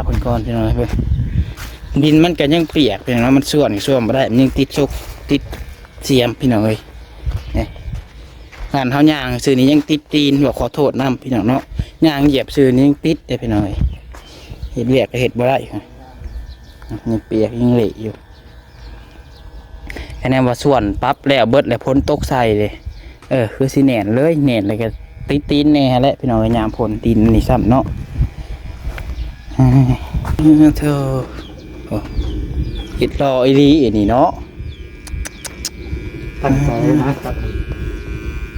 ເພິ່ນກ່ອນພີ່ນ້ອງເອີຍ ເບິ່ງ ດິນມັນກໍຍັງປຽກພີ່ນ້ອງເນາະ ມັນສ່ວນກໍສ່ວນບໍ່ໄດ້ ມັນຍັງຕິດຊົກຕິດສຽມພີ່ນ້ອງເອີຍ ນີ້ ຂະໜາດເຮົາຍ່າງຊື່ນີ້ຍັງຕິດຕີນ ບອກຂໍໂທດນຳພີ່ນ້ອງເນາະ ຍ່າງຢຽບຊື່ນີ້ຍັງຕິດເດ້ພີ່ນ້ອງເອີຍ ເຮັດວຽກກໍເຮັດບໍ່ໄດ້ ຍັງປຽກຍັງເລະຢູ່. ຄະແນນວ່າສ່ວນປັບແລ້ວເບິດແລ້ວ ຝົນຕົກໃສ່ເດ້ ເອີ ຄືຊິແໜ້ນເລີຍ ແໜ້ນແລ້ວກໍຕິດຕີນແດ່ຫັ້ນແຫຼະພີ່ນ້ອງເອີຍ ຍາມຝົນ ດິນນີ້ຊ້ຳເນາະ ເອີ ໂທ້ ໂອ້ ເຮັດຫຼໍ່ອີ່ຫຼີອັນນີ້ເນາະ ຕັ້ງໃຈນະ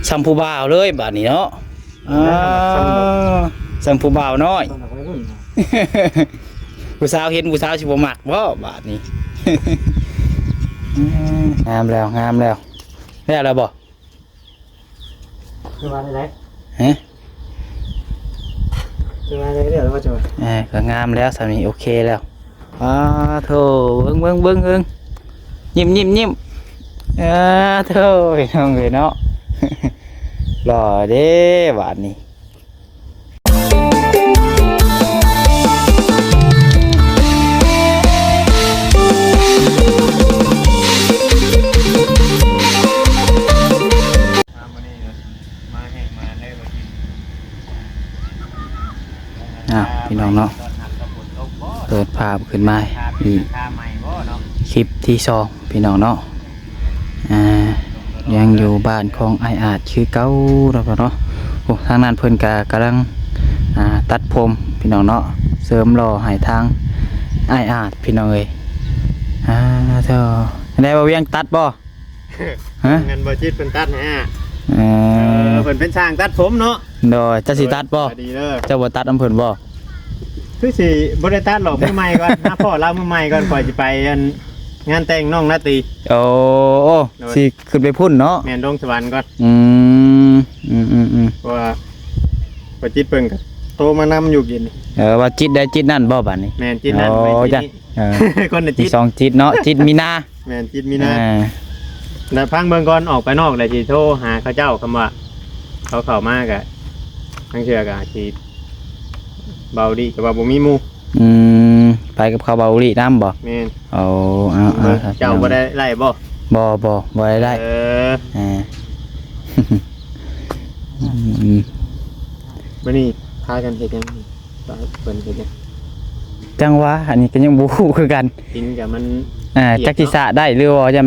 ສ່ຳຜູ້ບ່າວເລີຍບາດນີ້ເນາະ. ອ່າ ສ່ຳຜູ້ບ່າວນ້ອຍ ສ່ຳວັຍລຸ້ນ ຜູ້ສາວເຫັນຜູ້ສາວຊິບໍ່ມັກບໍ່ບາດນີ້ ອືມ ງາມແລ້ວ ງາມແລ້ວ ແລ້ວແລ້ວບໍ່ ຄືວ່າໄດ້ ຮະ ຄືວ່າໄດ້ແລ້ວບໍ່ເຈົ້າ ເອີ ກໍງາມແລ້ວ ສ່ຳນີ້ໂອເຄແລ້ວ. ອ້າໂທ້ ເບິ່ງ ເບິ່ງ ເບິ່ງ ເບິ່ງ ຍິ້ມ ຍິ້ມ ຍິ້ມ ອ້າໂທ້ ພີ່ນ້ອງເອີຍເນາະ ຫຼໍ່ເດ້ບາດນີ້ ອ້າວ ພີ່ນ້ອງເນາະ ເປີດພາບຂຶ້ນມາອີກ ຄລິບທີສອງ ພີ່ນ້ອງເນາະ ອ່າ ຍັງຢູ່ບ້ານຂອງອ້າຍອາດຄືເກົ່າເນາະ ໂອ້ ທາງນັ້ນເພິ່ນກະກຳລັງ ອ່າ ຕັດຜົມ ພີ່ນ້ອງເນາະ ເສີມຫຼໍ່ໃຫ້ທາງອ້າຍອາດ ພີ່ນ້ອງເອີຍ ອ່າ ເຈົ້າ ແນວວ່າວຽງຕັດບໍ່? ຮະ ແມ່ນບໍ່ຈິດເພິ່ນຕັດໃຫ້ ເອີ ເອີ ເພິ່ນເປັນຊ່າງຕັດຜົມເນາະ ໂດຍ ເຈົ້າຊິຕັດບໍ່? ເຈົ້າບໍ່ຕັດນຳເພິ່ນບໍ່? ຄືຊິບໍ່ໄດ້ຕັດຫຼອກ ມື້ໃໝ່ກ່ອນ ຫາພໍ້ລາວມື້ໃໝ່ກ່ອນ ຂ້ອຍຊິໄປອັນງານແຕ່ງນ້ອງລາຕີ ໂອ້ ໂອ້ ໂດຍ ຊິຂຶ້ນໄປພຸ້ນເນາະ ແມ່ນ ລົງສະຫວັນກ່ອນ ອືມ ອືມ ອືມ ອືມ ເພາະວ່າບໍ່ຈິດເພິ່ນກໍໂທມານຳຢູ່ກິນ ເອີ ວ່າຈິດໃດຈິດນັ້ນບໍ່ບາດນີ້ ແມ່ນ ຈິດນັ້ນ ໂອ້ ແມ່ນຈິດນີ້ ເອີ ຄົນລະຈິດ ມີສອງຈິດເນາະ ຈິດມີນາ ແມ່ນ ຈິດມີນາ ເອີ ແລ້ວຟັງເບິ່ງກ່ອນ ອອກໄປນອກແລ້ວຊິໂທຫາເຂົາເຈົ້າ ຄຳວ່າເຂົາເຂົ້າມາກະ ລາງເທື່ອກະອາດຊິ ເບົາດີກະວ່າບໍ່ມີໝູ່ ອືມ ໄປກັບເຂົາເບົາດີນຳບໍ່? ແມ່ນ ໂອ້ ເອົາ ເອົາ ເຈົ້າບໍ່ໄດ້ໄລ່ບໍ່? ບໍ່ ບໍ່ ບໍ່ໄດ້ໄລ່ ເອີ ເອີ ອືມ ມື້ນີ້ພາກັນເຮັດຫຍັງ? ເພິ່ນເຮັດຫຍັງ? ຈັ່ງວ່າ ອັນນີ້ກໍຍັງບໍ່ຮູ້ຄືກັນ ດິນກໍມັນ ອ່າ ປຽກເນາະ ຈັກຊິສະໄດ້ ຫຼືວ່າຍັງ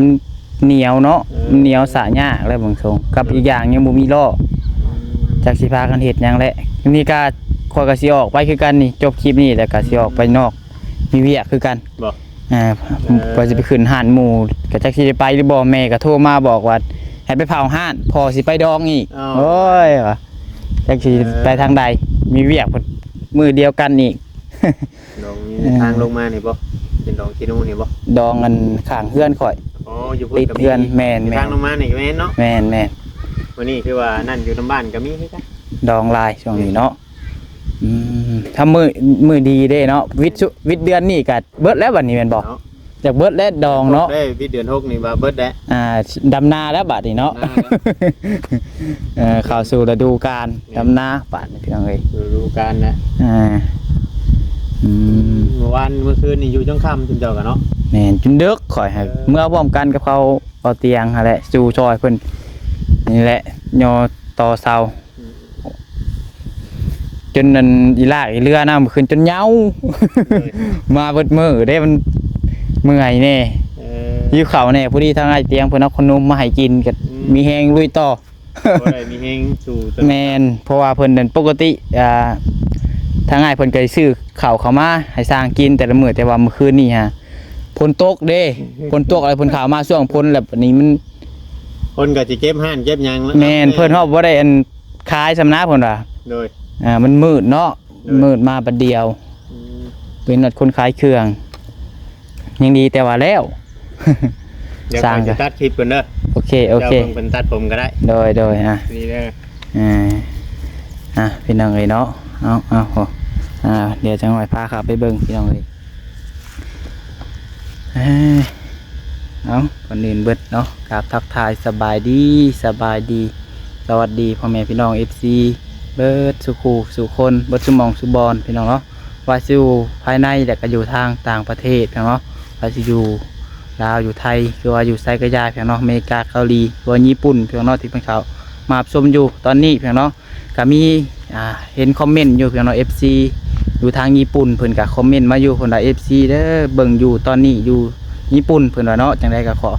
ໜຽວເນາະ ເອີ ມັນໜຽວສະຍາກແລ້ວເບິ່ງຊົງ ກັບອີກຢ່າງຍັງບໍ່ມີລໍ້ ອືມ ຈັກຊິພາກັນເຮັດຫຍັງແຫຼະ ນີ້ກໍຂ້ອຍກໍຊິອອກໄປຄືກັນນີ້ ຈົບຄລິບນີ້ແລ້ວກໍຊິອອກໄປນອກ ມີວຽກຄືກັນ ບໍ່ ອ່າ ເອີ ວ່າຊິໄປຂຶ້ນຮ້ານໝູ່ ກໍຈັກຊິໄດ້ໄປຫຼືບໍ່ ແມ່ກໍໂທມາບອກວ່າໃຫ້ໄປເຝົ້າຮ້ານ ພໍ່ຊິໄປດອງອີກ ອ້າວ ໂອ້ຍ ວ່າ ຈັກຊິ ເອີ ໄປທາງໃດ ມີວຽກພຸ້ນມື້ດຽວກັນອີກ ດອງນີ້ ເອີ ທາງລົງມານີ້ບໍ່? ເປັນດອງຂີ້ໜູນີ້ບໍ່? ດອງອັນຂ້າງເຮືອນຂ້ອຍ ອໍ ຢູ່ພຸ້ນກໍມີ ຕິດເຮືອນ ແມ່ນໆ ທາງລົງມານີ້ກໍແມ່ນເນາະ ແມ່ນໆ ມື້ນີ້ຄືວ່ານັ້ນ ຢູ່ນຳບ້ານກໍມີຄືກັນ ດອງຫຼາຍຊ່ວງນີ້ເນາະ ອືມ ຖ້າມື້ ມື້ດີເດ້ເນາະ ວິດ ວິດເດືອນນີ້ກໍເບິດແລ້ວບັດນີ້ແມ່ນບໍ່? ເນາະ ຢາກເບິດແລ້ວດອງເນາະ ໄດ້ວິດເດືອນຫົກນີ້ວ່າເບິດແລ້ວ ອ່າ ດຳນາແລ້ວບັດນີ້ເນາະ ດຳນາແລ້ວ ເອີ ເຂົ້າສູ່ລະດູການ ແມ່ນ ດຳນາບາດນີ້ພີ່ນ້ອງເອີຍ ລະດູການແລ້ວ ອ່າ ອືມ ມື້ວານມື້ຄືນນີ້ຢູ່ຈົນຄ່ຳຈຸມເຈົ້າກັນເນາະ ແມ່ນ ຈົນດຶກ ຂ້ອຍຫາ ເອີ ເມືອພ້ອມກັນກັບເຂົາ ເອົາຕຽງຫັ້ນແຫຼະ ສູ່ຊ່ອຍເພິ່ນນີ້ແຫຼະ ຍໍຕໍ່ເສົາ ອືມ ຈົນນັ້ນ ອີຫຼາກອີເຫຼືອນຳຂຶ້ນຈົນເຍົາ ເອີ ມາເບິດມື້ເດ້ ມັນເມື່ອຍແດ່ ເອີ ຫິວເຂົ້າແດ່ ພໍດີທາງອ້າຍຕຽງເພິ່ນເອົາຂະໜົມມາໃຫ້ກິນ ກໍ ອືມ ມີແຮງລຸຍຕໍ່ ບໍ່ໄດ້ມີແຮງສູ້ຕໍ່ ແມ່ນ ເພາະວ່າເພິ່ນນັ້ນປົກກະຕິ ອ່າ ທາງອ້າຍເພິ່ນກໍໄດ້ຊື້ເຂົ້າເຂົ້າມາໃຫ້ຊ່າງກິນແຕ່ລະມື້ ແຕ່ວ່າມື້ຄືນນີ້ຫາ ຝົນຕົກເດ້ ຝົນຕົກ ແລ້ວເພິ່ນເຂົ້າມາຊ່ວງຝົນ ແລ້ວບັດນີ້ມັນ ເພິ່ນກໍຊິເກັບຮ້ານເກັບຫຍັງ ແມ່ນ ເພິ່ນຮອດບໍ່ໄດ້ອັນຂາຍຊ້ຳນະ ເພິ່ນວ່າ ໂດຍ ອ່າ ມັນມືດເນາະ ໂດຍ ມືດມາບັດດຽວ ອືມ ເປັນຮອດຄົນຂາຍເຄື່ອງ ຍັງດີແຕ່ວ່າແລ້ວ ດຽວຂ້ອຍຊິຕັດຄລິບກ່ອນເດີ ໂອເຄ ໂອເຄ ເຈົ້າເບິ່ງເພິ່ນຕັດຜົມກໍໄດ້ ໂດຍ ໂດຍ ອ່າ ນີ້ເດີ ອ່າ ອ່າ ພີ່ນ້ອງເອີຍເນາະ ເອົາ ເອົາ ໂອ້ ອ່າ ດຽວຈັກໜ່ອຍພາເຂົ້າໄປເບິ່ງ ພີ່ນ້ອງເອີຍ ເອີ ເອົາ ກ່ອນອື່ນເບິດເນາະ ກາບທັກທາຍສະບາຍດີ ສະບາຍດີ ສະຫວັດດີພໍ່ແມ່ພີ່ນ້ອງ ເອັຟຊີ ເບິດສູ່ຄູ່ສູ່ຄົນ ເບິດສູ່ໝ່ອງສູ່ບ່ອນ ພີ່ນ້ອງເນາະ ວ່າຊິຢູ່ພາຍໃນ ແລະກະຢູ່ທາງຕ່າງປະເທດເນາະ ວ່າຊິຢູ່ລາວ ຢູ່ໄທ ຫຼືວ່າຢູ່ໃສກະຢ່າເນາະ ອາເມລິກາ ເກົາຫຼີ ຫຼືວ່າຍີ່ປຸ່ນເນາະ ທີ່ເພິ່ນເຂົ້າມາຮັບຊົມຢູ່ຕອນນີ້ເນາະ. ກະມີ ອ່າ ເຫັນຄອມເມັນຢູ່ເນາະ ເອັຟຊີ ຢູ່ທາງຍີ່ປຸ່ນ ເພິ່ນກະຄອມເມັນມາຢູ່ ເພິ່ນວ່າ ເອັຟຊີ ເດີ ເບິ່ງຢູ່ຕອນນີ້ຢູ່ຍີ່ປຸ່ນ ເພິ່ນວ່າເນາະ. ຈັ່ງໃດກະຂໍ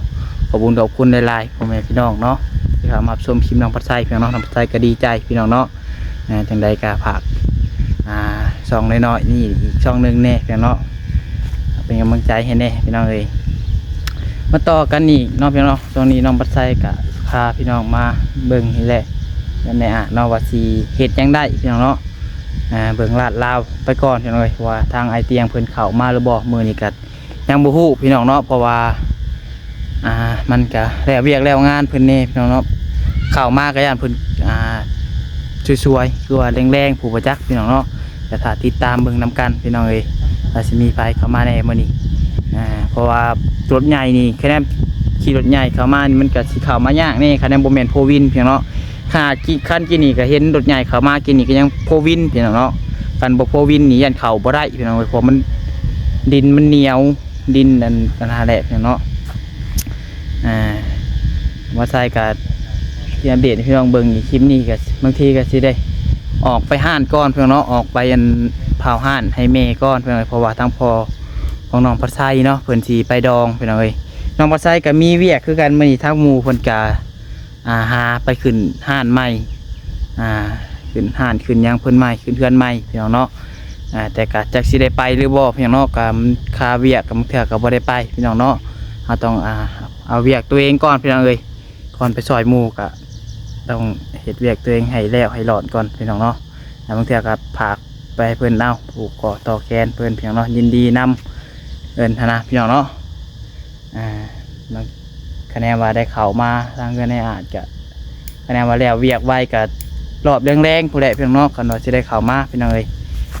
ຂອບບຸນຂອບຄຸນຫຼາຍໆ ພໍ່ແມ່ພີ່ນ້ອງເນາະ ທີ່ເຂົ້າມາຮັບຊົມຄລິບນ້ອງພັດໄຊເນາະ. ນ້ອງພັດໄຊກະດີໃຈພີ່ນ້ອງເນາະ. ອ່າ ຈັ່ງໃດກະຝາກ ອ່າ ຊ່ອງນ້ອຍໆນີ້ອີກຊ່ອງໜຶ່ງແດ່ພີ່ນ້ອງເນາະ ເປັນກຳລັງໃຈໃຫ້ແດ່ພີ່ນ້ອງເອີຍ. ມາຕໍ່ກັນອີກເນາະພີ່ນ້ອງເນາະ. ຊ່ວງນີ້ນ້ອງພັດໄຊກະພາພີ່ນ້ອງມາເບິ່ງນີ້ແຫຼະ ໃນອ່າງເນາະ ວ່າຊິເຮັດຫຍັງໄດ້ພີ່ນ້ອງເນາະ. ອ່າ ເບິ່ງລາດລາວໄປກ່ອນພີ່ນ້ອງເອີຍ ວ່າທາງອ້າຍຕຽງເພິ່ນເຂົ້າມາຫຼືບໍ່. ມື້ນີ້ກະ ຍັງບໍ່ຮູ້ພີ່ນ້ອງເນາະ ເພາະວ່າ ອ່າ ມັນກະແລ້ວວຽກແລ້ວງານເພິ່ນແດ່ພີ່ນ້ອງເນາະ. ເຂົ້າມາກະຢ້ານເພິ່ນ ອ່າ ສວຍໆ ຄືວ່າແລງໆ ຜູ້ບໍ່ຈັກພີ່ນ້ອງເນາະ. ກະຖ້າຕິດຕາມເບິ່ງນຳກັນພີ່ນ້ອງເອີຍ ວ່າຊິມີໃຜເຂົ້າມາແດ່ມື້ນີ້. ອ່າ ເພາະວ່າລົດໃຫຍ່ນີ້ ຄະແນນຂີ່ລົດໃຫຍ່ເຂົ້າມານີ້ ມັນກະຊິເຂົ້າມາຍາກແດ່ ຄະແນນບໍ່ແມ່ນໂຟວີນພີ່ນ້ອງເນາະ. ຂະໜາດກີ້ ຄັນກີ້ນີ້ກະເຫັນລົດໃຫຍ່ເຂົ້າມາ ກີ້ນີ້ກະຍັງໂຟວີນພີ່ນ້ອງເນາະ. ຄັນບໍ່ໂຟວີນນີ້ຢ້ານເຂົ້າບໍ່ໄດ້ພີ່ນ້ອງເອີຍ ເພາະມັນ ດິນມັນໜຽວ ດິນອັນ ອັນນັ້ນແຫຼະພີ່ນ້ອງເນາະ. ອ່າ ມາໃສ່ກະທີ່ອັບເດດໃຫ້ພີ່ນ້ອງເບິ່ງອີກ ຄລິບນີ້ກະບາງທີກະຊິໄດ້ອອກໄປຮ້ານກ່ອນພີ່ນ້ອງເນາະ ອອກໄປອັນເຝົ້າຮ້ານໃຫ້ແມ່ກ່ອນພີ່ນ້ອງເອີຍ ເພາະວ່າທາງພໍ່ຂອງນ້ອງພັດໄຊເນາະ ເພິ່ນຊິໄປດອງພີ່ນ້ອງເອີຍ. ນ້ອງພັດໄຊກະມີວຽກຄືກັນ ມື້ນີ້ທາງໝູ່ເພິ່ນກະ ອ່າ ຫາໄປຂຶ້ນຮ້ານໃໝ່ ອ່າ ຂຶ້ນຮ້ານຂຶ້ນຫຍັງເພິ່ນໃໝ່ ຂຶ້ນເຮືອນໃໝ່ພີ່ນ້ອງເນາະ. ອ່າ ແຕ່ກະຈັກຊິໄດ້ໄປຫຼືບໍ່ພີ່ນ້ອງເນາະ ກະມັນຄາວຽກ ກະບາງເທື່ອກະບໍ່ໄດ້ໄປພີ່ນ້ອງເນາະ. ເຮົາຕ້ອງ ອ່າ ເອົາວຽກຕົວເອງກ່ອນພີ່ນ້ອງເອີຍ ກ່ອນໄປຊ່ອຍໝູ່ກະຕ້ອງເຮັດວຽກຕົວເອງໃຫ້ແລ້ວໃຫ້ລອດກ່ອນພີ່ນ້ອງເນາະ. ແລ້ວບາງເທື່ອກະຝາກໄປໃຫ້ເພິ່ນ ເອົາ ຜູກຂໍ້ຕໍ່ແຂນເພິ່ນພີ່ນ້ອງເນາະ ຍິນດີນຳເພິ່ນຫັ້ນນະພີ່ນ້ອງເນາະ. ອ່າ ມັນ ຄະແນນວ່າໄດ້ເຂົ້າມາທາງເຮືອນໃນອາດກະ ຄະແນນວ່າແລ້ວວຽກໄວກະຮອບແລງໆ ພຸ້ນແຫຼະພີ່ນ້ອງເນາະ ຄັນວ່າຊິໄດ້ເຂົ້າມາພີ່ນ້ອງເອີຍ.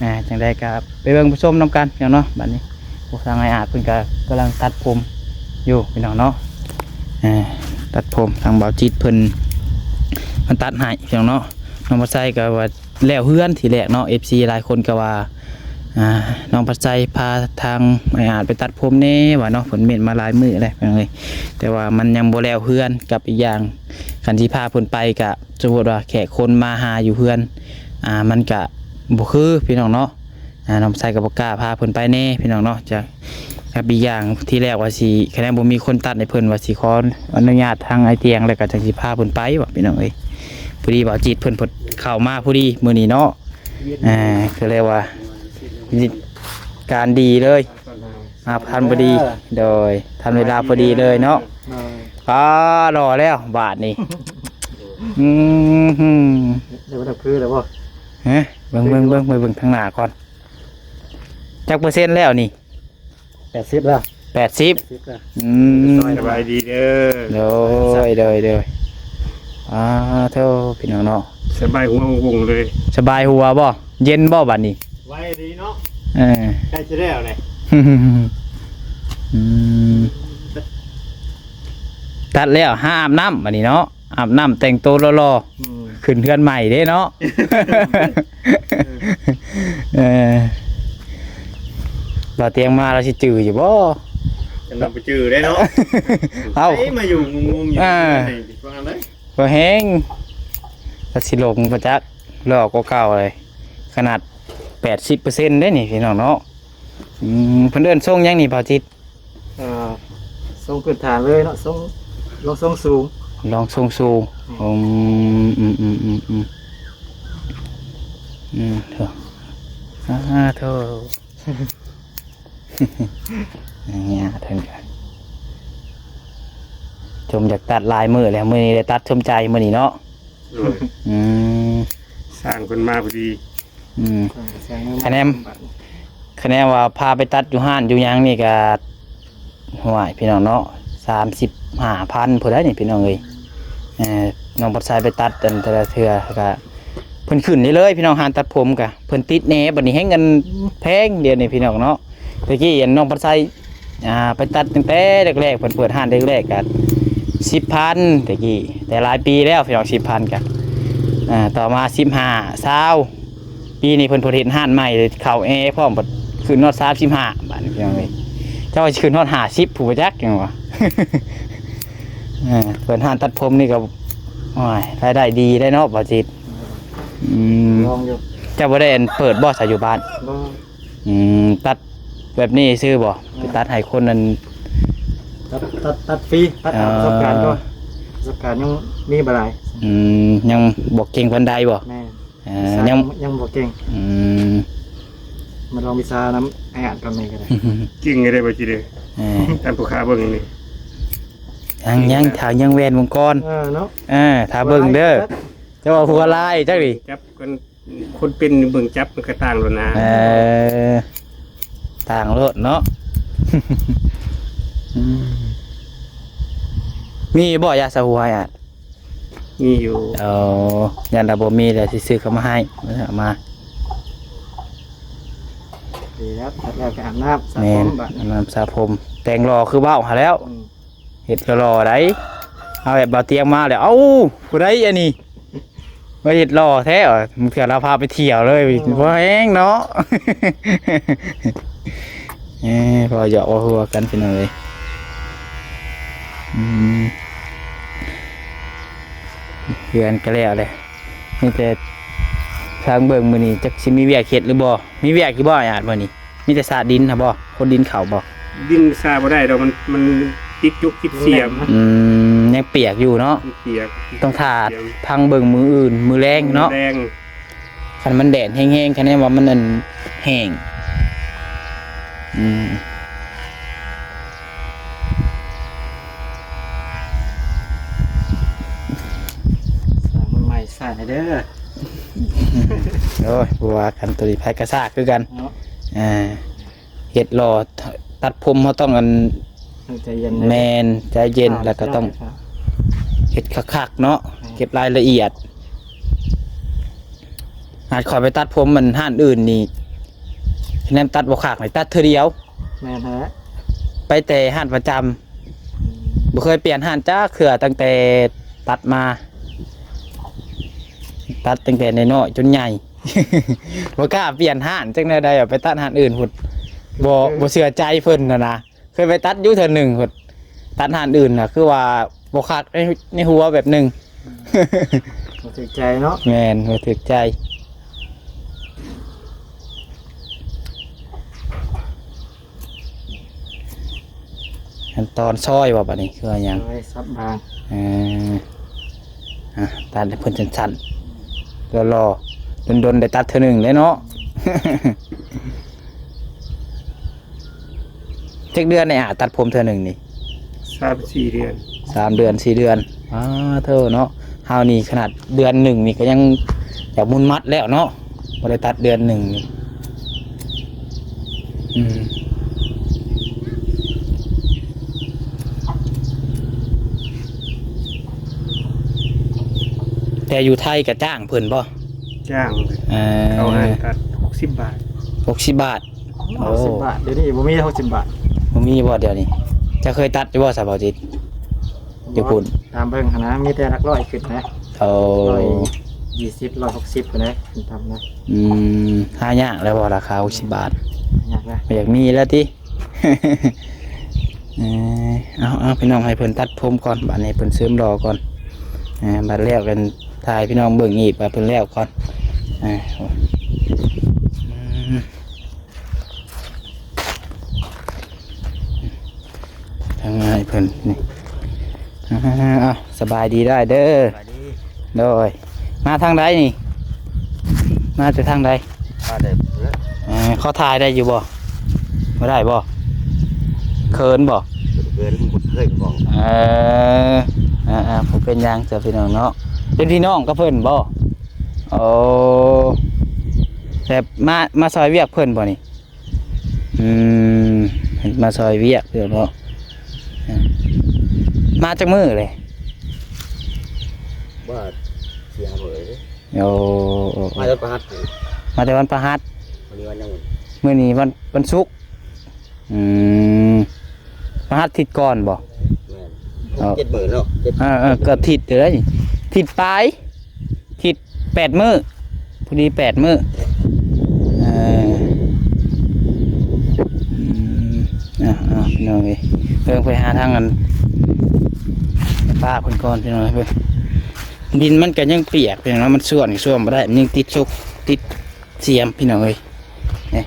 ອ່າ ຈັ່ງໃດກະໄປເບິ່ງໄປຊົມນຳກັນພີ່ນ້ອງເນາະ. ບາດນີ້ ໂອ້ ທາງອ້າຍອາດເພິ່ນກະກຳລັງຕັດຜົມຢູ່ພີ່ນ້ອງເນາະ. ອ່າ ຕັດຜົມທາງບ່າວຈິດເພິ່ນ ເພິ່ນຕັດໃຫ້ພີ່ນ້ອງເນາະ. ນ້ອງບໍ່ໃສ່ກະວ່າ ແລ້ວເຮືອນທີແລກເນາະ ເອັຟຊີຫຼາຍຄົນກໍວ່າ ອ່າ ນ້ອງພັດໄຊພາທາງອ້າຍອາດໄປຕັດຜົມແດ່ວ່າເນາະ ເພິ່ນເມັ້ນມາຫຼາຍມື້ແລ້ວພີ່ນ້ອງເອີຍ ແຕ່ວ່າມັນຍັງບໍ່ແລ້ວເຮືອນ ກັບອີກຢ່າງຄັນຊິພາເພິ່ນໄປກະ ສົມມຸດວ່າແຂກຄົນມາຫາຢູ່ເຮືອນ ອ່າ ມັນກະບໍ່ຄືພີ່ນ້ອງເນາະ. ອ່າ ນ້ອງໄຊກໍບໍ່ກ້າພາເພິ່ນໄປແດ່ພີ່ນ້ອງເນາະ ຈະ ກັບອີກຢ່າງທີ່ແລກວ່າຊິ ຄັນບໍ່ມີຄົນຕັດໃຫ້ເພິ່ນ ວ່າຊິຂໍອະນຸຍາດທາງອ້າຍຕຽງ ແລ້ວກໍຈັ່ງຊິພາເພິ່ນໄປວ່າພີ່ນ້ອງເອີຍ. ພໍດີບ່າວຈິດເພິ່ນ ເພິ່ນເຂົ້າມາພໍດີມື້ນີ້ເນາະ ອ່າ ກໍເລີຍວ່າການດີເລີຍ ມາທັນພໍດີ ໂດຍ ທັນເວລາພໍດີເລີຍເນາະ. ອ່າ ຫຼໍ່ແລ້ວບາດນີ້ ອືມ ເບິ່ງ ເບິ່ງ ເບິ່ງ ເບິ່ງ ເບິ່ງທາງໜ້າກ່ອນ. ຈັກເປີເຊັນແລ້ວນີ້? ແປດສິບແລ້ວ ແປດສິບ ແປດສິບແລ້ວ. ອືມ ສະບາຍດີເດີ ໂດຍ ໂດຍ ໂດຍ. ອ່າ ໂທ້ ພີ່ນ້ອງເນາະ ສະບາຍຫົວວົງເລີຍ ສະບາຍຫົວບໍ່? ເຢັນບໍ່ບາດນີ້? ໄວດີເນາະ ເອີ ໃກ້ຊິແລ້ວແຫຼະ. ອືມ ຕັດແລ້ວຫາອາບນ້ຳບາດນີ້ເນາະ ອາບນ້ຳແຕ່ງໂຕຫຼໍ່ໆ ອືມ ຂຶ້ນເຮືອນໃໝ່ເດ້ເນາະ. ເອີ ບ່າວຕຽງມາລາວຊິຈື່ຢູ່ບໍ່? ຈະນຳໄປຈື່ໄດ້ເນາະ. ເອົ້າ ໃຜມາຢູ່ງຸ່ມໆຢູ່ ອ່າ ໃນວ່າໄດ້ ບໍ່ແຮງ ລາວຊິຫຼົງບໍ່ຈັກ ຫຼໍ່ກວ່າເກົ່າເລີຍ ຂະໜາດແປດສິບເປີເຊັນເດ້ນີ້ ພີ່ນ້ອງເນາະ. ອືມ ເພິ່ນເອີ້ນຊົງຫຍັງນີ້ ບ່າວຈິດ? ອ່າ ຊົງພື້ນຖານເລີຍເນາະ ຊົງ ລອງຊົງສູງ ລອງຊົງສູງ. ອືມ ອືມ ອືມ ອືມ ອືມ ອືມ ໂທ້ ອ່າ ໂທ້ ເອີ ເຖິງກັນ ຊົມຢາກຕັດຫຼາຍມື້ແລ້ວ ມື້ນີ້ໄດ້ຕັດສົມໃຈມື້ນີ້ເນາະ. ໂດຍ ອືມ ຊ່າງເພິ່ນມາພໍດີ. ອືມ ຄະແນນ ຄະແນນວ່າພາໄປຕັດຢູ່ຮ້ານຢູ່ຫຍັງນີ້ກະ ຫ້ວຍ ພີ່ນ້ອງເນາະ ສາມສິບຫ້າພັນພຸ້ນໃດ໋ນີ້ ພີ່ນ້ອງເອີຍ. ເອີ ນ້ອງພັດໄຊໄປຕັດອັນແຕ່ລະເທື່ອກະ ເພິ່ນຂຶ້ນເລື້ອຍໆ ພີ່ນ້ອງ ຮ້ານຕັດຜົມກະ ເພິ່ນຕິດແດ່ ບັດນີ້ແຮງອັນແພງດຽວນີ້ ພີ່ນ້ອງເນາະ. ແຕ່ກີ້ອັນນ້ອງພັດໄຊ ອ່າ ໄປຕັດຕັ້ງແຕ່ແລກໆ ເພິ່ນເປີດຮ້ານແລກໆ ກະສິບພັນ ແຕ່ກີ້ ແຕ່ຫຼາຍປີແລ້ວ ພີ່ນ້ອງ ສິບພັນກະ ອ່າ ຕໍ່ມາສິບຫ້າ ຊາວ ປີນີ້ເພິ່ນ ເພິ່ນເຮັດຮ້ານໃໝ່ ເຂົ້າແອພ້ອມ ບັດຂຶ້ນຮອດສາມສິບຫ້າ ບາດນີ້ພີ່ນ້ອງເອີຍ. ເຈົ້າວ່າຊິຂຶ້ນຮອດຫ້າສິບ ຜູ້ບໍ່ຈັກຫຍັງວະ. ເອີ ເປີດຮ້ານຕັດຜົມນີ້ກໍ ໂອ້ຍ ລາຍໄດ້ດີໄດ໋ເນາະ ບ່າວຈິດ. ອືມ ລອງຢູ່. ເຈົ້າບໍ່ໄດ້ອັນເປີດບໍ່ ສາ ຢູ່ບ້ານ? ບໍ່. ອືມ ຕັດແບບນີ້ຊື່ບໍ່? ແມ່ນ. ໄປຕັດໃຫ້ຄົນນັ້ນ ຕັດ ຕັດ ຕັດຟຣີ ຕັດເອົາປະສົບການກ່ອນ. ປະສົບການຍັງມີບໍ່ຫຼາຍ. ອືມ ຍັງບໍ່ເກັ່ງປານໃດບໍ່? ແມ່ນ. ເອີ ຍັງ ຍັງບໍ່ເກັ່ງ. ອືມ ມາລອງວິຊານຳອ້າຍອາດກ່ອນແມ່ນກໍໄດ້. ເກັ່ງຢູ່ເດ້ ບໍ່ຈິດເດ້. ເອີ ຕາມຜູ້ຄ້າເບິ່ງນີ້ ຍັງ ຍັງ ຖ້າຍັງແວ່ນວງກອນ. ເອີ ເນາະ. ເອີ ຖ້າເບິ່ງເດີ. ເຈົ້າວ່າຫົວລາຍຈັກນີ້ ຈັບກັນ ຄົນເປັນເບິ່ງຈັບມັນກໍຕ່າງໂລດນະ. ເອີ ຕ່າງໂລດເນາະ. ອືມ ມີບໍ່ຢາສະຫົວອາດ? ມີຢູ່. ເອີ ຢ້ານວ່າບໍ່ມີແລ້ວຊິຊື້ເຂົ້າມາໃຫ້ ເອົາມາ. ດີແລ້ວ ຕັດແລ້ວກໍອາບນ້ຳສະຜົມ. ແມ່ນ ບາດນີ້ອາບນ້ຳສະຜົມ ແຕ່ງຫຼໍ່ຄືເວົ້າຫັ້ນແລ້ວ. ອືມ ເຮັດຫຼໍ່ໆໄດ໋. ເອົາແບບບ່າວຕຽງມາແລ້ວ ເອົ້າ ຜູ້ໃດອັນນີ້ ມາເຮັດຫຼໍ່ແທ້ ບາງເທື່ອລາວພາໄປທ່ຽວເລີຍ. ອືມ ບໍ່ແຮງເນາະ. ເອີ ພໍຢອກເວົ້າຫົວກັນພີ່ນ້ອງເອີຍ. ອືມ ເຮືອນກໍແລ້ວແຫຼະ ມີແຕ່ທາງເບິ່ງ ມື້ນີ້ຈັກຊິມີວຽກເຮັດຫຼືບໍ່? ມີວຽກຢູ່ບໍ່ອາດມື້ນີ້? ມີແຕ່ສາດດິນຫັ້ນບໍ່? ຂົນດິນເຂົ້າບໍ່? ດິນສາດບໍ່ໄດ້ດອກ ມັນ ມັນຕິດຈຸກຕິດສ່ຽມ. ອືມ ຍັງປຽກຢູ່ເນາະ. ມັນປຽກ ຕ້ອງຖ້າ ສ່ຽມ ທາງເບິ່ງມື້ອື່ນ ມື້ແລງເນາະ. ມື້ແລງ ຄັນມັນແດດແຮງໆ ຄະແນນວ່າມັນອັນແຫ້ງ. ອືມ ສ້າງໃໝ່ ສ້າງໃຫ້ເດີ. ໂອ້ຍ ບໍ່ວ່າກັນ ໂຕນີ້ໃຜກະຊາກຄືກັນເນາະ. ອ່າ ເຮັດຫຼໍ່ຕັດຜົມ ເຮົາຕ້ອງອັນ ໃຈເຢັນ. ແມ່ນ ໃຈເຢັນ. ແລ້ວກໍຕ້ອງເຮັດຄັກໆເນາະ. ແມ່ນ ເກັບລາຍລະອຽດ. ຫາກຂ້ອຍໄປຕັດຜົມມັນຮ້ານອື່ນນີ້ ຄະແນນຕັດບໍ່ຄັກນີ້ ຕັດເທື່ອດຽວ. ແມ່ນແທ້. ໄປແຕ່ຮ້ານປະຈຳ ອືມ ບໍ່ເຄີຍປ່ຽນຮ້ານຈັກເທື່ອ ຕັ້ງແຕ່ຕັດມາ ຕັດຕັ້ງແຕ່ນ້ອຍໆຈົນໃຫຍ່ ບໍ່ກ້າປ່ຽນຮ້ານ. ຈັ່ງແນວໃດ ເອົາໄປຕັດຮ້ານອື່ນພຸ້ນ ບໍ່ ບໍ່ເຊື່ອໃຈເພິ່ນຫັ້ນນະ. ເຄີຍໄປຕັດຢູ່ເທື່ອໜຶ່ງພຸ້ນ ຕັດຮ້ານອື່ນນະ ຄືວ່າບໍ່ຄັກໃນ ໃນຫົວແບບໜຶ່ງ. ບໍ່ຖືກໃຈເນາະ. ແມ່ນ ບໍ່ຖືກໃຈ. ຂັ້ນຕອນຊອຍບໍ່ ບາດນີ້ຄືວ່າຫຍັງ? ຊອຍສັບບາງ. ເອີ ອ່ະ ຕັດໃຫ້ເພິ່ນສັ້ນໆ ຫຼໍ່ໆ ດົນໆໄດ້ຕັດເທື່ອໜຶ່ງເດ້ເນາະ. ຈັກເດືອນນີ້ ອາ ຕັດຜົມເທື່ອໜຶ່ງນີ້? ສາມສີ່ເດືອນ. ສາມເດືອນ ສີ່ເດືອນ. ອ້າໂທ້ເນາະ. ເຮົານີ້ຂະໜາດເດືອນໜຶ່ງນີ້ກໍຍັງຢາກໝຸນມັດແລ້ວເນາະ ບໍ່ໄດ້ຕັດເດືອນໜຶ່ງນີ້. ອືມ ແຕ່ຢູ່ໄທກໍຈ້າງເພິ່ນບໍ່? ຈ້າງ. ເອີ ເຂົ້າຮ້ານຕັດຫົກສິບບາດ. ຫົກສິບບາດ. ໂອ້ ຫົກສິບບາດ. ດຽວນີ້ບໍ່ມີຫົກສິບບາດ. ບໍ່ມີບໍ່ດຽວນີ້? ເຈົ້າເຄີຍຕັດຢູ່ບໍ່ ສາວເບົາຈິດ? ຢູ່ພຸ້ນ ຕາມເບິ່ງຫັ້ນນະ ມີແຕ່ຫຼັກຮ້ອຍຂຶ້ນນະ. ໂອ້ ຮ້ອຍຍີ່ສິບ ຮ້ອຍຫົກສິບພຸ້ນນະ ຂຶ້ນຕ່ຳນະ. ອືມ ຫາຍາກແລ້ວບໍ່ລາຄາຫົກສິບບາດ? ຫາຍາກນະ. ບໍ່ຢາກມີແລ້ວຕິ? ເອີ ເອົາ ເອົາ ພີ່ນ້ອງ ໃຫ້ເພິ່ນຕັດຜົມກ່ອນ ບາດນີ້ເພິ່ນເສີມຫຼໍ່ກ່ອນ. ເອີ ບາດແລ້ວກັນ ຖ່າຍພີ່ນ້ອງເບິ່ງອີກ ບາດເພິ່ນແລ້ວກ່ອນ. ເອີ ອືມ ທາງອ້າຍເພິ່ນນີ້. ອ້າວ ສະບາຍດີໄດ້ເດີ. ສະບາຍດີ. ໂດຍ. ມາທາງໃດນີ້? ມາແຕ່ທາງໃດ? ມາແຕ່ເອີ ຂໍຖ່າຍໄດ້ຢູ່ບໍ່? ບໍ່ໄດ້ບໍ່? ເຂີນບໍ່? ເຂີນ ບໍ່ເຄີຍບອກ. ເອີ ອ່າໆ ບໍ່ເປັນຫຍັງຈ້ະພີ່ນ້ອງເນາະ. ເປັນພີ່ນ້ອງກັບເພິ່ນບໍ່? ໂອ້ ແບບມາ ມາຊ່ອຍວຽກເພິ່ນບໍ່ນີ້? ອືມ ມາຊ່ອຍວຽກເພິ່ນເນາະ. ມາຈັກມື້ເລີຍ? ມາສີ່ຫ້າມື້ເລີຍ. ໂອ້ ມາແຕ່ວັນພະຫັດ. ມາແຕ່ວັນພະຫັດ. ມື້ນີ້ວັນຫຍັງ? ມື້ນີ້ວັນ ວັນສຸກ. ອືມ ພະຫັດທິດກ່ອນບໍ່? ແມ່ນ. ເອີ ເຈັດມື້ເນາະ. ເອີ ເອີ ກໍທິດເດີ ທິດປາຍ. ທິດແປດມື້. ພໍດີແປດມື້. ເອີ ອືມ ເອົາ ເອົາ ພີ່ນ້ອງເອີຍ ເບິ່ງໄປຫາທາງອັນປ້າເພິ່ນກ່ອນ ພີ່ນ້ອງເອີຍ. ເບິ່ງ ດິນມັນກໍຍັງປຽກ ພີ່ນ້ອງເນາະ, ມັນສ້ວນກໍສ້ວນບໍ່ໄດ້ ມັນຍັງຕິດສົກຕິດສຽມ ພີ່ນ້ອງເອີຍ. ນີ້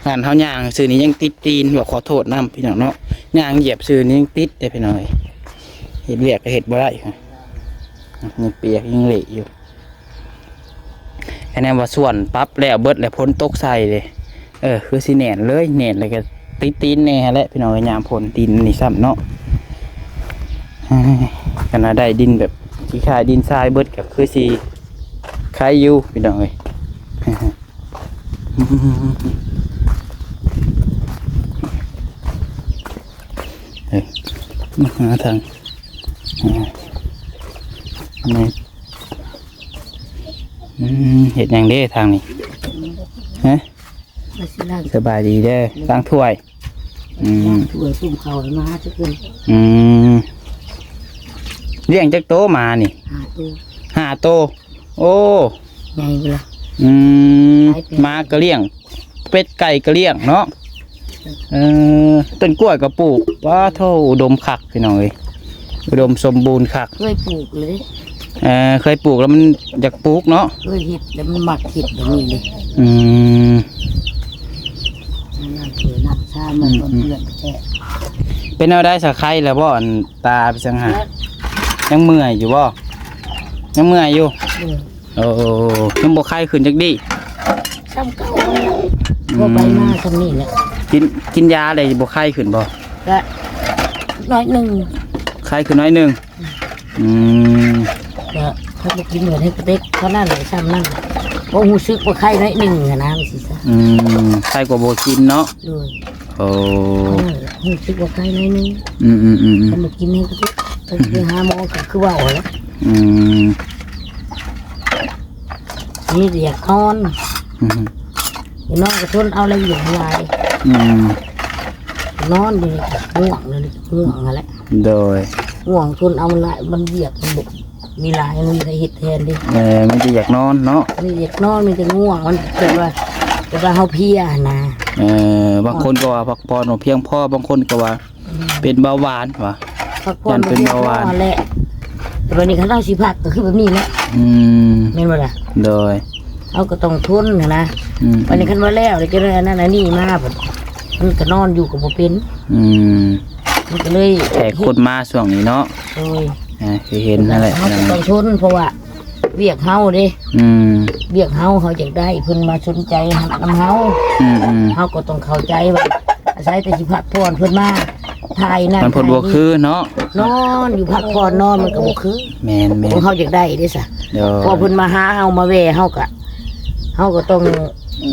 ຂະໜາດເຮົາຍ່າງຊື່ນີ້ຍັງຕິດຕີນ ບອກຂໍໂທດນຳ ພີ່ນ້ອງເນາະ, ຍ່າງຢຽບຊື່ນີ້ຍັງຕິດເດ້ ພີ່ນ້ອງເອີຍ. ເຮັດວຽກກໍເຮັດບໍ່ໄດ້ ຍັງປຽກຍັງເລະຢູ່. ຄະແນນວ່າສ່ວນປັບແລ້ວເບິດແລ້ວ ຝົນຕົກໃສ່ເດ້ ເອີ ຄືຊິແໜ້ນເລີຍ ແໜ້ນແລ້ວກໍຕິດຕີນແດ່ຫັ້ນແຫຼະ ພີ່ນ້ອງເອີຍ. ຍາມຝົນ ດິນນີ້ຊ້ຳເນາະ ເອີຍ ຄັນວ່າໄດ້ດິນແບບຄ້າຍໆດິນຊາຍເບິດ ກໍຄືຊິໄຄຢູ່ ພີ່ນ້ອງເອີຍ. ເອີ ມາຫາທາງ ອ່າ ນີ້ ອືມ ເຮັດຫຍັງເດ້ທາງນີ້? ຮະ? ມາຊິລ້າງ ສະບາຍດີເດີ ລ້າງຖ້ວຍ. ອືມ ລ້າງຖ້ວຍ ຕົ້ມເຂົ້າໃຫ້ໝາຈັກເທື່ອ. ອືມ ລ້ຽງຈັກໂຕໝານີ້? ຫ້າໂຕ. ຫ້າໂຕ. ໂອ້ ໃຫຍ່ຢູ່ລະ. ອືມ ຫຼາຍແປດ ໝາກໍລ້ຽງ ເປັດໄກ່ກໍລ້ຽງເນາະ. ເອີ ຕົ້ນກ້ວຍກໍປູກ. ປາໂທ້ ອຸດົມຄັກ ພີ່ນ້ອງເອີຍ ອຸດົມສົມບູນຄັກ. ເຄີຍປູກເລີຍ. ເອີ ເຄີຍປູກແລ້ວມັນຢາກປູກເນາະ. ເຄີຍເຮັດແລ້ວມັນມັກເຮັດແບບນີ້ເດ້. ອືມ ນ້ຳເຜນ້ຳຊາ ມັນ ອືມ ເປັນແນວໃດ ສະໄຄແລ້ວບໍ່ ອັນຕາໄປສັງຫາ? ຍັງເມື່ອຍຢູ່ບໍ່? ຍັງເມື່ອຍຢູ່. ເອີ ໂອ້ ຍັງບໍ່ໄຄຂຶ້ນຈັກດີ້. ສ່ຳເກົ່າແຫຼະ ອືມ ພໍໄປມາສ່ຳນີ້ແຫຼະ. ກິນ ກິນຢາໄດ້ບໍ່ ໄຄຂຶ້ນບໍ່? ກະໜ້ອຍໜຶ່ງ ໄຄຂຶ້ນໜ້ອຍໜຶ່ງ. ອືມ ກະຖ້າບໍ່ກິນເໝິດໃຫ້ກະເຕັກເທົ່ານັ້ນແຫຼະ ສ່ຳນັ້ນແຫຼະ. ບໍ່ຮູ້ສຶກວ່າໄຄໜ້ອຍໜຶ່ງຫັ້ນນະ ວ່າຊີ້ຊະ. ອືມ ໄຄກວ່າບໍ່ກິນເນາະ. ໂດຍ. ໂອ້ ເທົ່ານັ້ນແຫຼະ ຮູ້ສຶກວ່າໄຄໜ້ອຍໜຶ່ງ. ອືມໆໆໆ ຄັນບໍ່ກິນໃຫ້ກະເຕັກ ໄປຫາໝໍກໍຄືເວົ້າແຫຼະ. ອືມ ມີແຕ່ຢາກນອນ. ອືມ ນອນກໍທົນເອົາແລ້ວ ຢູ່ບໍ່ໄດ້. ອືມ ນອນຢູ່ນີ້ ງ່ວງຢູ່ນີ້ ງ່ວງຫັ້ນແຫຼະ. ໂດຍ ງ່ວງ ທົນເອົາມັນຫຼາຍ ມັນວຽກມັນບໍ່ມີຫຼາຍ ມັນມີໃຜເຮັດແທນເດ້. ເອີ ມີແຕ່ຢາກນອນເນາະ. ມີແຕ່ຢາກນອນ ມີແຕ່ງ່ວງ ມັນແບບວ່າ ແບບວ່າເຮົາເພຍຫັ້ນນາ. ເອີ ບາງຄົນກໍວ່າພັກຜ່ອນບໍ່ພຽງພໍ ບາງຄົນກໍວ່າ ອືມ ເປັນເບົາຫວານວ່າ ພັກຜ່ອນ ຢ້ານເປັນເບົາຫວານ ບໍ່ພຽງພໍແຫຼະ. ແຕ່ບັດນີ້ຄັນເຮົາຊິພັກກໍຄືແບບນີ້ແຫຼະ. ອືມ ແມ່ນບໍ່ລະ? ໂດຍ ເຮົາກໍຕ້ອງທົນຫັ້ນນະ. ອືມ ບັດນີ້ຄັນວ່າແລ້ວ ແລ້ວຈະໄດ້ອັນນັ້ນອັນນີ້ມາ ມັນກໍນອນຢູ່ກໍບໍ່ເປັນ. ອືມ ມັນກໍເລີຍແຂກຄົນມາຊ່ວງນີ້ເນາະ. ໂດຍ ອ່າ ຄືເຫັນຫັ້ນແຫຼະ ເຮົາກໍຕ້ອງທົນ ເພາະວ່າວຽກເຮົາເດ້. ອືມ ວຽກເຮົາ ເຮົາຢາກໄດ້ເພິ່ນມາສົນໃຈຮັບນຳເຮົາ. ອືມໆ ເຮົາກໍຕ້ອງເຂົ້າໃຈວ່າ ອາໄສແຕ່ຊິພັກຜ່ອນ ເພິ່ນມາຖ່າຍນັ້ນ ມັນເພິ່ນບໍ່ຄືເນາະ. ນອນຢູ່ພັກຜ່ອນນອນມັນກໍບໍ່ຄື. ແມ່ນໆ ພວກເຮົາຢາກໄດ້ເດ້ຊະ. ໂດຍ ເພາະເພິ່ນມາຫາເຮົາ ມາແວ່ເຮົາກະ ເຮົາກໍຕ້ອງ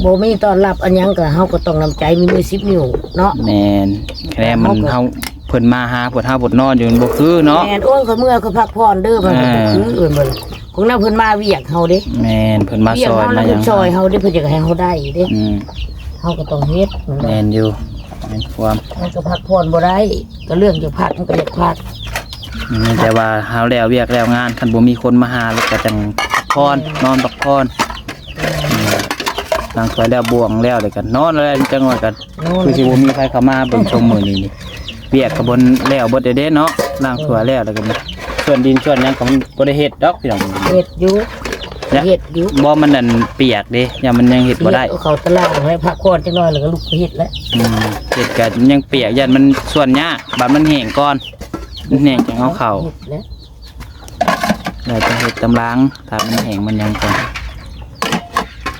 ບໍ່ມີຕ້ອນຮັບອັນຫຍັງ ກໍເຮົາກໍຕ້ອງນ້ຳໃຈມີມືສິບນິ້ວເນາະ. ແມ່ນ ຄະແນນມັນ ເຮົາກໍ ເຮົາ ເພິ່ນມາຫາພວກເຮົາ ພວກນອນຢູ່ ມັນບໍ່ຄືເນາະ. ແມ່ນ ໂອ້ຍ ຂ້ອຍເມື່ອຍ ຂ້ອຍພັກຜ່ອນເດີ ມັນກໍບໍ່ຄື. ອ່າ ເອີ ເພິ່ນ ຂອງນຳເພິ່ນມາວຽກເຮົາເດ້. ແມ່ນ ເພິ່ນມາຊ່ອຍມາຫຍັງ ເພິ່ນຊ່ອຍເຮົາເດ້ ເພິ່ນຢາກໃຫ້ເຮົາໄດ້ເດ້. ອືມ ເຮົາກໍຕ້ອງເຮັດ. ແມ່ນຢູ່ ແມ່ນຄວາມ ມັນກໍພັກຜ່ອນບໍ່ໄດ້ ກໍເລື່ອງຈະພັກມັນກໍຢາກພັກ. ອືມ ແຕ່ວ່າເຮົາແລ້ວວຽກແລ້ວງານ ຄັນບໍ່ມີຄົນມາຫາ ແລ້ວກໍຈັ່ງພັກຜ່ອນ ແມ່ນ ນອນພັກຜ່ອນ. ອືມ ອືມ ລ້າງຖ້ວຍແລ້ວ ບ່ວງແລ້ວ ແລ້ວກໍນອນ ແລ້ວຈັ່ງວ່າກໍ ຄືຊິບໍ່ມີໃຜເຂົ້າມາເບິ່ງຊົມມື້ນີ້ນີ້. ວຽກກໍບໍ່ແລ້ວເບິດເດ້ເນາະ ລ້າງຖ້ວຍແລ້ວ ແລ້ວກໍສ່ວນດິນສ່ວນຫຍັງກໍບໍ່ໄດ້ເຮັດດອກ ພີ່ນ້ອງ. ເຮັດຢູ່ ເຮັດຢູ່ ບໍ່ ມັນນັ້ນປຽກເດ້ ຢ້ານມັນຍັງເຮັດບໍ່ໄດ້. ເຮັດ ເອົາເຂົ້າຕະລາງໄວ້ ພັກຜ່ອນຈັກໜ້ອຍ ແລ້ວກໍລຸກໄປເຮັດແຫຼະ. ອືມ ເຮັດກໍຍັງປຽກ ຢ້ານມັນສ່ວນຍາກ ບາດມັນແຫ້ງກ່ອນ ມັນແຫ້ງຈັ່ງເອົາເຂົ້າ. ເຮັດແຫຼະ ແລ້ວຈັ່ງເຮັດຕາມຫຼັງ ຖ້າມັນແຫ້ງມັນຫຍັງກ່ອນ.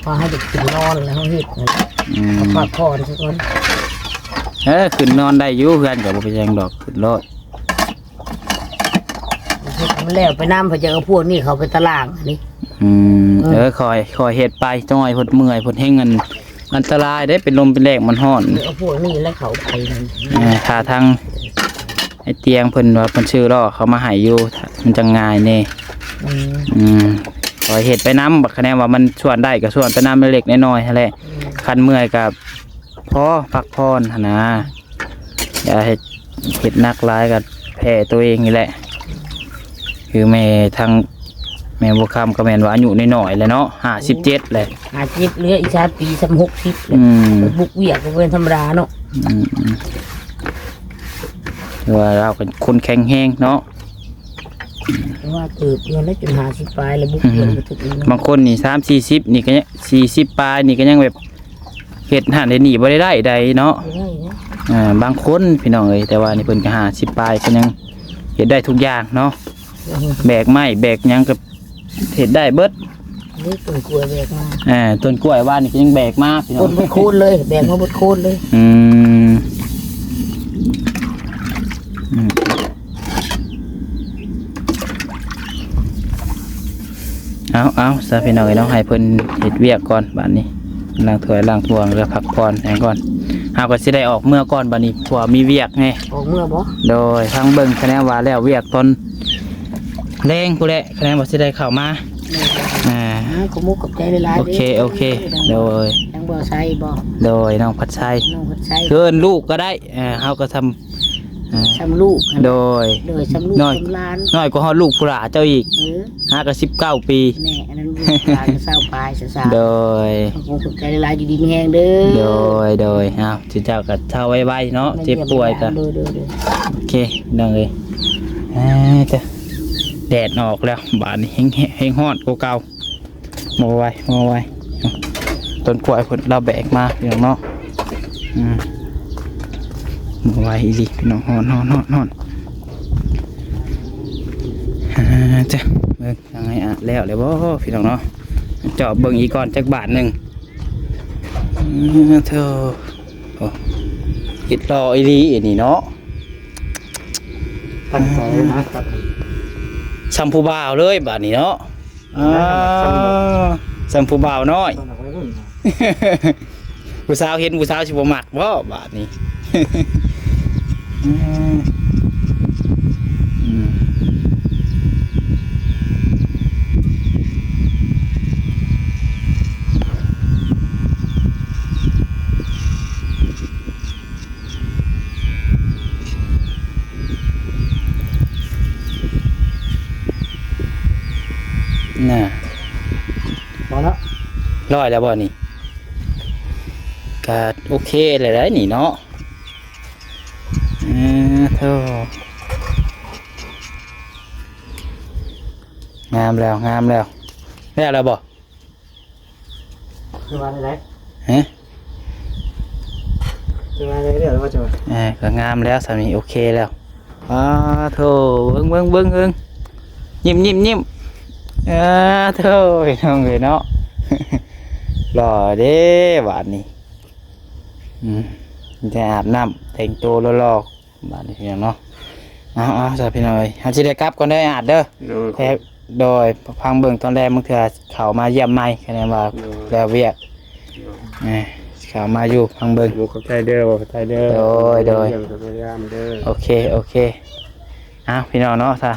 ພໍເຮົາໄດ້ຂຶ້ນນອນແລ້ວເຮົາເຮັດນັ້ນ. ອືມ ເຮົາພັກຜ່ອນຊະກ່ອນ. ເອີ ຂຶ້ນນອນໄດ້ຢູ່ ເຮືອນກໍບໍ່ເປັນຫຍັງດອກ ຂຶ້ນໂລດ. ເຮັດໃຫ້ມັນແລ້ວໄປນຳ ເພິ່ນຈະເອົາພວກນີ້ເຂົ້າໄປຕາລາງນີ້. ອືມ ເອີ ເອີ ຄ່ອຍ ຄ່ອຍເຮັດໄປ ຈັກໜ້ອຍເພິ່ນເມື່ອຍ ເພິ່ນແຮງອັນ ອັນຕະລາຍເດ້ ເປັນລົມເປັນແລ້ງມັນຮ້ອນ. ເອີ ເອົາພວກນີ້ແຫຼະເຂົ້າໄປ. ເອີ ຖ້າທາງ ໄອ້ຕຽງເພິ່ນວ່າເພິ່ນຊື້ລໍ້ເຂົ້າມາໃຫ້ຢູ່ ມັນຈັ່ງງ່າຍແດ່. ອືມ ອືມ ຂ້ອຍເຮັດໄປນຳ ບັດຄະແນນວ່າມັນຊວນໄດ້ກໍຊວນໄປນຳເລັກໆນ້ອຍໆຫັ້ນແຫຼະ. ອືມ ຄັນເມື່ອຍກໍພໍພັກຜ່ອນຫັ້ນນາ ຢ່າເຮັດ ເຮັດໜັກຫຼາຍກໍແພ້ຕົວເອງນີ້ແຫຼະ. ຄືແມ່ທາງ ແມ່ບົວຄຳກໍແມ່ນວ່າອາຍຸນ້ອຍໆແຫຼະເນາະ ຫ້າສິບເຈັດແຫຼະ ຫ້າສິບ ເຫຼືອອີກສາມປີ ສ່ຳຫົກສິບແຫຼະ ອືມ ບຸກວຽກກໍບໍ່ແມ່ນທຳມະດາເນາະ ອືມ ຖືວ່າລາວກໍຄົນແຂງແຮງເນາະ ວ່າເກີບຢູ່ແລ້ວຈົນຫ້າສິບປາຍແລ້ວ ບຸກວຽກ ອືມ ບໍ່ຖືກເນາະ ບາງຄົນນີ້ສາມສີ່ສິບນີ້ກໍຍັງ ສີ່ສິບປາຍນີ້ກໍຍັງແບບ ເຮັດຫັ້ນເຮັດນີ້ບໍ່ໄດ້ໄດ້ໃດເນາະ ບໍ່ໄດ້ເນາະ ອ່າ ບາງຄົນພີ່ນ້ອງເອີຍ ແຕ່ວ່ານີ້ເພິ່ນກໍຫ້າສິບປາຍ ເພິ່ນຍັງເຮັດໄດ້ທຸກຢ່າງເນາະ ເອີ ແບກໄມ້ແບກຫຍັງກໍເຮັດໄດ້ເບິດ ນີ້ຕົ້ນກ້ວຍແບກມາ ເອີ ຕົ້ນກ້ວຍວານນີ້ກໍຍັງແບກມາພີ່ນ້ອງ ຕົ້ນເບິດໂຄນເລີຍ ແບກມາເບິດໂຄນເລີຍ ອືມ ອືມ. ເອົາ ເອົາ ຊະພີ່ນ້ອງເອີຍເນາະ ໃຫ້ເພິ່ນເຮັດວຽກກ່ອນບາດນີ້ ລ້າງຖ້ວຍລ້າງຖ້ວຍ ແລ້ວພັກຜ່ອນຫຍັງກ່ອນ ເຮົາກໍຊິໄດ້ອອກເມືອກ່ອນບາດນີ້ ເພາະວ່າມີວຽກແດ່ ອອກເມືອບໍ່? ໂດຍ ທາງເບິ່ງຄະແນນວ່າແລ້ວວຽກຕອນແລງພຸ້ນແຫຼະ ຄະແນນວ່າຊິໄດ້ເຂົ້າມາ ອ່າ ອ່າ ຂອບມຸກຂອບໃຈຫຼາຍໆ ໂອເຄ ເດີ ໂອເຄ ໂດຍ ທາງບ່າວໄຊບໍ່? ໂດຍ ນ້ອງພັດໄຊ ນ້ອງພັດໄຊ ເອີ້ນລູກກໍໄດ້ ອ່າ ເຮົາກໍຊ່ຳ ອ່າ ຊ່ຳລູກຫັ້ນ ໂດຍ ໂດຍ ຊ່ຳລູກ ນ້ອຍ ຊ່ຳຫຼານ ນ້ອຍກວ່າຮອດລູກຜູ້ຫຼ້າເຈົ້າອີກ ເອີ ຫາກໍສິບເກົ້າປີ ແນ່ ອັນນັ້ນລູກຫຼານກໍຊາວປາຍ ຊາວ ໂດຍ ຂອບໃຈຫຼາຍໆ ຢູ່ດີມີແຮງເດີ ໂດຍ ໂດຍ ເອົາ ເຈົ້າກໍເຊົາໄວໆເນາະ ແມ່ນ ເຈັບປ່ວຍກໍ ໂດຍ ໂດຍ ໂດຍ ໂອເຄ ນ້ອງເອີຍ ອ່າ ຈ້ະ ແດດອອກແລ້ວ ບາດນີ້ແຮງ ແຮງຮ້ອນກວ່າເກົ່າ ບໍ່ໄຫວ ບໍ່ໄຫວ ຕົ້ນກ້ວຍເພິ່ນລາວແບກມາພີ່ນ້ອງເນາະ ອືມ ບໍ່ໄຫວອີ່ຫຼີພີ່ນ້ອງ ຮ້ອນ ຮ້ອນ ຮ້ອນ ຮ້ອນ ອ່າ ຈ້ະ ເບິ່ງທາງໃຫ້ອາດແລ້ວແລ້ວບໍ່ພີ່ນ້ອງເນາະ ຈອບເບິ່ງອີກກ່ອນຈັກບາດໜຶ່ງ ອືມ ໂທ້ ໂອ້ ເຮັດຫຼໍ່ອີ່ຫຼີອັນນີ້ເນາະ ຕັ້ງໃຈນະ ຊ່ຳຜູ້ບ່າວເລີຍບາດນີ້ເນາະ ອ່າ ຊ່ຳຜູ້ບ່າວນ້ອຍ ຊ່ຳຜູ້ບ່າວນ້ອຍ ຜູ້ສາວເຫັນຜູ້ສາວຊິບໍ່ມັກບໍ່ບາດນີ້ ອືມ ອືມ ນ່າ ພໍແລ້ວ ຮ້ອຍແລ້ວບໍ່ນີ້? ກະໂອເຄແລ້ວໄດ໋ນີ້ເນາະ ເອີ ໂທ້ ງາມແລ້ວ ງາມແລ້ວ ແລ້ວແລ້ວບໍ່? ຄືວ່າໄດ້ ຮະ ຄືວ່າໄດ້ແລ້ວວ່າຈະວ່າ ເອີ ກໍງາມແລ້ວ ສ່ຳນີ້ໂອເຄແລ້ວ ອ້າ ໂທ້ ເບິ່ງ ເບິ່ງ ເບິ່ງ ເບິ່ງ ຍິ້ມ ຍິ້ມ ຍິ້ມ ອ້າ ໂທ້ ພີ່ນ້ອງເອີຍເນາະ ຫຼໍ່ເດ້ບາດນີ້ ອືມ ໄດ້ອາບນ້ຳແຕ່ງໂຕຫຼໍ່ໆ ບາດນີ້ພີ່ນ້ອງເນາະ ເອົາ ເອົາ ຊະພີ່ນ້ອງເອີຍ ເຮົາຊິໄດ້ກັບກ່ອນເດີ ອ້າຍອາດເດີ ໂດຍ ແຕ່ ໂດຍ ຟັງເບິ່ງຕອນແລງ ບາງເທື່ອເຂົາມາຢ້ຽມໃໝ່ ຄະແນນວ່າ ໂດຍ ແລ້ວວຽກ ໂດຍ ອ່າ ເຂົາມາຢູ່ ຟັງເບິ່ງ ຂອບໃຈເດີ ຂອບໃຈເດີ ໂດຍ ໂດຍ ຢ້ຽມກັບມາຢາມເດີ ໂອເຄ ໂອເຄ ເອົາ ພີ່ນ້ອງເນາະ ຊະ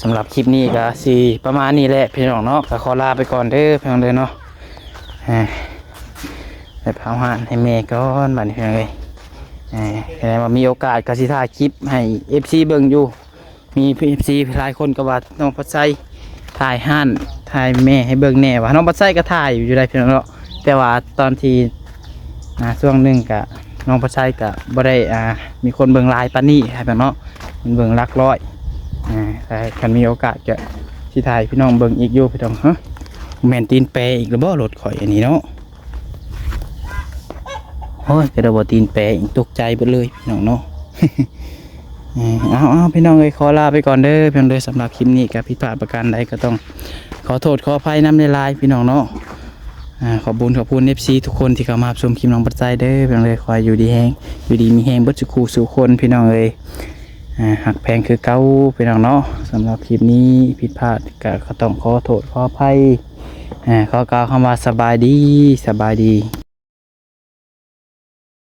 ສຳລັບຄລິບນີ້ກໍຊິປະມານນີ້ແຫຼະພີ່ນ້ອງເນາະ ກໍຂໍລາໄປກ່ອນເດີພີ່ນ້ອງເດີເນາະ ອ່າ ໄປເຝົ້າຮ້ານໃຫ້ແມ່ກ່ອນບາດນີ້ພີ່ນ້ອງເອີຍ ອ່າ ແຕ່ວ່າມີໂອກາດກໍຊິຖ່າຍຄລິບໃຫ້ເອັຟຊີເບິ່ງຢູ່ ມີເອັຟຊີຫຼາຍຄົນກໍວ່ານ້ອງພັດໄຊຖ່າຍຮ້ານ ຖ່າຍແມ່ໃຫ້ເບິ່ງແດ່ວ່າ ນ້ອງພັດໄຊກໍຖ່າຍຢູ່ໄດ໋ພີ່ນ້ອງເນາະ ແຕ່ວ່າຕອນທີ່ ອ່າ ຊ່ວງໜຶ່ງກະ ນ້ອງພັດໄຊກະບໍ່ໄດ້ ອ່າ ມີຄົນເບິ່ງຫຼາຍປານນີ້ຫັ້ນເນາະ ເພິ່ນເບິ່ງຫຼັກຮ້ອຍ ອ່າ ແຕ່ຄັນມີໂອກາດກະຊິຖ່າຍໃຫ້ພີ່ນ້ອງເບິ່ງອີກຢູ່ພີ່ນ້ອງ ຮະ ແມ່ນຕີນແປອີກແລ້ວບໍ່ລົດຂ້ອຍອັນນີ້ເນາະ ໂອ້ຍ ກະໄດ້ວ່າຕີນແປອີກ ຕົກໃຈເບິດເລີຍພີ່ນ້ອງເນາະ ເອີ ເອົາ ເອົາ ພີ່ນ້ອງເອີຍ ຂໍລາໄປກ່ອນເດີ ພີ່ນ້ອງເດີ ສຳລັບຄລິບນີ້ກໍຜິດພາດປະການໃດກໍຕ້ອງຂໍໂທດຂໍອະໄພນຳຫຼາຍໆ ພີ່ນ້ອງເນາະ ອ່າ ຂອບບຸນຂອບຄຸນເອັຟຊີທຸກຄົນທີ່ເຂົ້າມາຮັບຊົມຄລິບນ້ອງບັດໄຊເດີ ພີ່ນ້ອງເອີຍ ຂໍໃຫ້ຢູ່ດີແຮງ ຢູ່ດີມີແຮງເບິດສູ່ຄູ່ສູ່ຄົນ ພີ່ນ້ອງເອີຍ ອ່າ ຮັກແພງຄືເກົ່າ ພີ່ນ້ອງເນາະ ສຳລັບຄລິບນີ້ຜິດພາດກໍ ກໍຕ້ອງຂໍໂທດຂໍອະໄພ ອ່າ ຂໍກ່າວຄຳວ່າສະບາຍດີ ສະບາຍດີ.